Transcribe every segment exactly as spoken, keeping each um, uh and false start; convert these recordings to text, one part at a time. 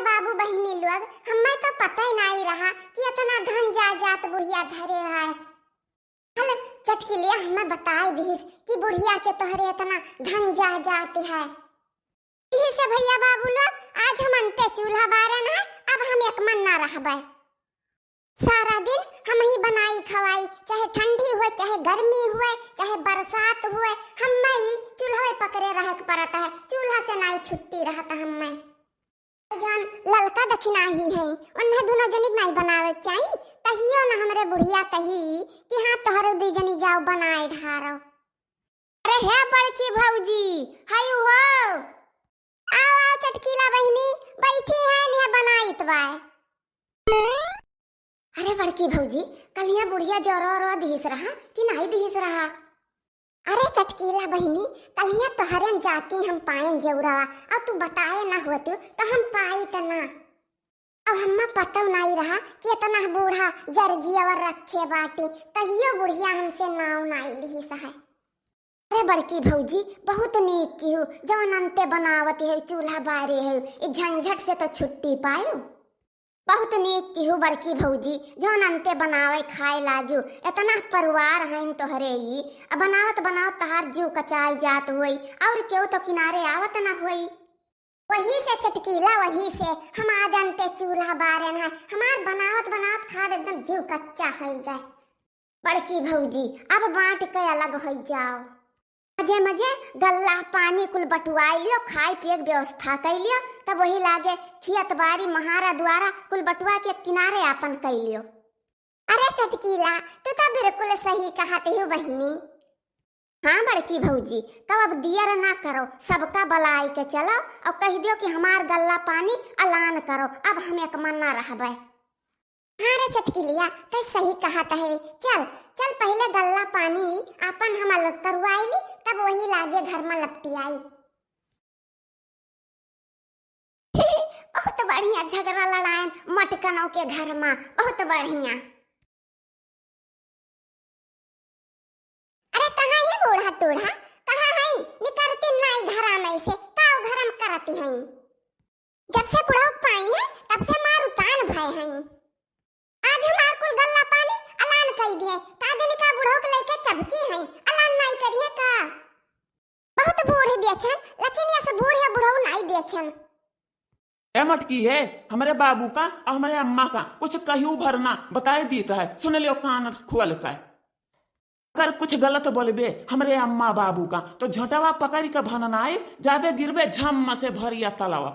बाबू बहिनी लोग, हम्मे तो पता ही नाई रहा कि इतना धन जायदाद बुढ़िया धरे है। हल चटकिलिया हम्मे बताए दिहिस कि बुढ़िया के तोहरे इतना धन जायदाद है। यही से भैया बाबू लोग, आज हम अंते चूल्हा बारन है, अब हम एक मन ना रहबे। सारा दिन हम ही बनाई खवाई, चाहे ठंडी हुए, चाहे गर्मी हुए, चाहे बरसात हुए, हम्मे ही चूल्हे पकड़े रहे के पड़त है, चूल्हा से नाई छुट्टी रहत हम्मे। जौन ललका दखिनाही है, उन्हें दुनो जनी के नाई बनावे के चाही, कहियो ना हमरे बुढ़िया कही कि हाँ तोहरो दुई जनी जाओ बनाए ढारो। अरे हे बड़की भौजी, हाय हो। आओ, आओ चटकीला बहिनी, बैठी है, निहा बनाइत बाय। अरे बड़की भौजी, कलिया बुढ़िया जरो रो दिहिस रहा कि नाई दिहिस रहा? अरे चटकीला बहिनी, कलिया तोहरेन जाती हम पाएन जौरवा, और तू बताए ना होतू तो हम पाइत ना। अब हम्मा पतौ नाई रहा कि इतना बूढ़ा जरजियावर रखे बाटी, कहियो बुढ़िया हमसे नाव नाई लिहिस है। अरे बड़की भौजी, बहुत नीक किहू, जौन अंते बनावत है, चूल्हा बारे है, ई झंझट से तो छुट्टी पायू। बहुत नीक किहू बड़की भौजी, जौन अंते बनावे खाए लाग्यू, इतना परिवार हइन तोहरे ई, अब बनावत बनावत तहार जीव कचाई जात होई, और केहू तो किनारे आवत ना होई। वही से चटकीला, वही से हम आज अंते चूल्हा बारेन है, हमार बनावत बनावत खाब एकदम जीव कच्चा होई गए। बड़की भौजी, अब बांट के अलग होई जाओ। मजे मजे गल्ला पानी कुल बटुआई लियो, खाए पिए के व्यवस्था कई लियो, तब वही लागे खियत बारी महारा दुआरा कुल बटुआ के किनारे आपन कई लियो। अरे चटकीला, तू तो बिल्कुल सही कहत हू बहिनी। हाँ बड़की भौजी, तब अब दियर ना करो, सबका बलाई के चलो और कह दियो कि हमार गल्ला पानी अलान करो, अब हम एक मन ना रहबे। हाँ रे चटकिलिया, तै सही कहत है। चल, चल पहिले गल्ला पानी आपन हम अलग करवाई ली, तब वही लागे घर में लपटी आई। बहुत बढ़िया झगड़ा लड़ायन मटकनों के घर में, बहुत बढ़िया। अरे कहाँ है बूढ़ा टूढ़ा, कहाँ है? निकरती नाई घरा में से, काव घरम करती हैं? जब से बुढ़ऊ पाई है, तब से मार उतान भय हैं। आज हमार कुल गल्ला पानी अलान कई दिए, का जनी का बुढ़ऊ के लइके चबकी हैं, अलान नाई करिए का? बहुत बूढ़ी देखेन, लेकिन यस बूढ़े बुढ़ऊ नाई देखेन। ए मटकी है, हमरे बाबू का और हमरे अम्मा का कुछ कहू भर ना बताए दीत है, सुन लियो कान खोल के। अगर कुछ गलत बोलबे हमरे अम्मा बाबू का, तो झोंटवा पकड़ के भननाए, जाबे गिरबे झम से भरिया तलवा।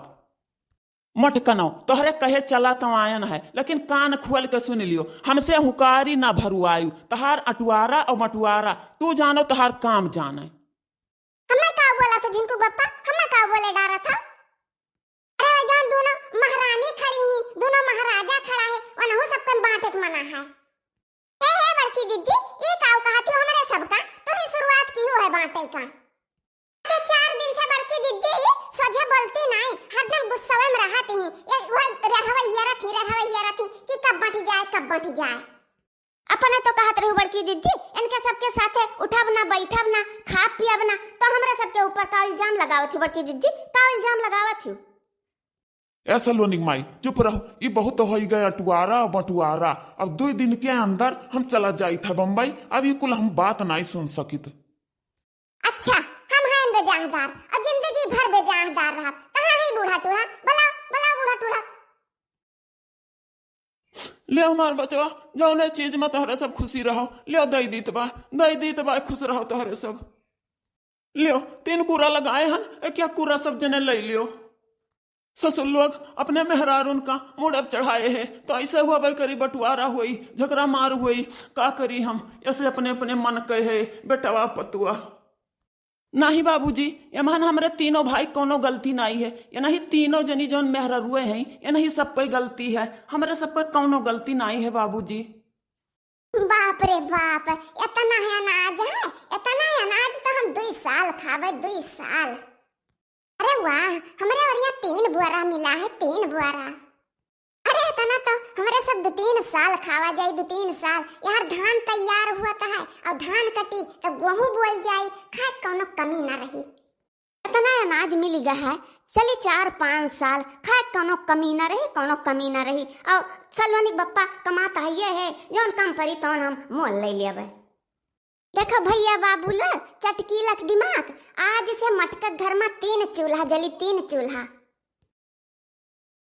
मटकनो, तोहरे कहे चला तो आयन है, लेकिन कान खोल के सुन लियो, हमसे हुकारी ना भरुआयु, तहार अटुआरा और मटुआरा, तू जानो तहार काम जाने। हम्मे का बोला था झिंकू बप्पा, हम्मे का बोले डारा था? अरे वो जौन दोनों महारानी खड़ी ही, दोनों महाराजा खड़ा है, वनहु सबकन बांटे के मना है। ए हे बड़की जिज्जी, ई काव कहत हो हमरे सबका? तू ही शुरुआत किहू है बांटे का। अच्छा, चार दिन से बड़की जिज्जी ई सोझे बोलती नाई, हरदम गुस्सवे में रहत ही। ये वही रहवे हियरत ही, रहवे हियरत ही कि कब बंटी जाए, कब बंटी जाए। अपने तो कहत रहू बड़की जिज्जी, इनके सबके साथे उठब ना, बैठब ना, खाब पियब ना, तो हमरे सबके ऊपर का इल्जाम लगावत हो बड़की जिज्जी, का इल्जाम लगावत हो? ए सलोनी माई, चुप रहो, ई बहुत होई गए अटुआरा बटुआरा। अब दुई दिन के अंदर हम चला जाइत है बम्बई, अब ई कुल हम बात नाई सुन सकित। अच्छा, हम हैं बेजाहदार और जिंदगी भर बेजाहदार रहब। कहाँ है बूढ़ा टूढ़ा? बुलाओ, बुलाओ बूढ़ा टूढ़ा। ले हमार बचवा, जौने चीज में तोहरे सब खुशी रहो, ले दई दीत बा, दई दीत बा, खुश रहो तोहरे सब। लियो, तीन कूरा लगाए हन, एक एक कूरा सब जने ले लियो। ससुर लोग अपने मेहरारून का मूड़ अब चढ़ाए है, तो ऐसे हुआ भाई करी बंटवारा हुई, झगड़ा मार हुई, का करी हम, ऐसे अपने अपने मन के है, बेटवा पतुआ। नाही बाबूजी, एमहन हमरे तीनों भाई कोनो गलती नाई है, ये नहीं तीनों जनी जौन मेहरारुए हैं, ये नहीं सब कोई गलती है, हमरे सब कोई कोनो गलती नाई है बाबूजी। बाप रे बाप, इतना है अनाज है, इतना है अनाज तो हम दुई साल खाबे, दुई साल। अरे वाह, हमरे ओरिया तीन बोरा मिला है, तीन बोरा। अरे इतना तो हमरे सब दो तीन साल खावा जाई, दो तीन साल। यार धान तैयार हुआ तो है और धान कटी तो गेहूं बोई जाई, खाए कौनो कमी ना रही। इतना अनाज मिल गया है, चली चार पाँच साल खाए, कौनो कमी ना रही, कौनो कमी ना रही। और सलोनी के बप्पा कमात हइये है, जौन कम परी तौन हम मोल ले लेबे। देखो भइया बाबू लोग, चटकीला के दिमाग, आज से मटका के घर में तीन चूल्हा जली, तीन चूल्हा।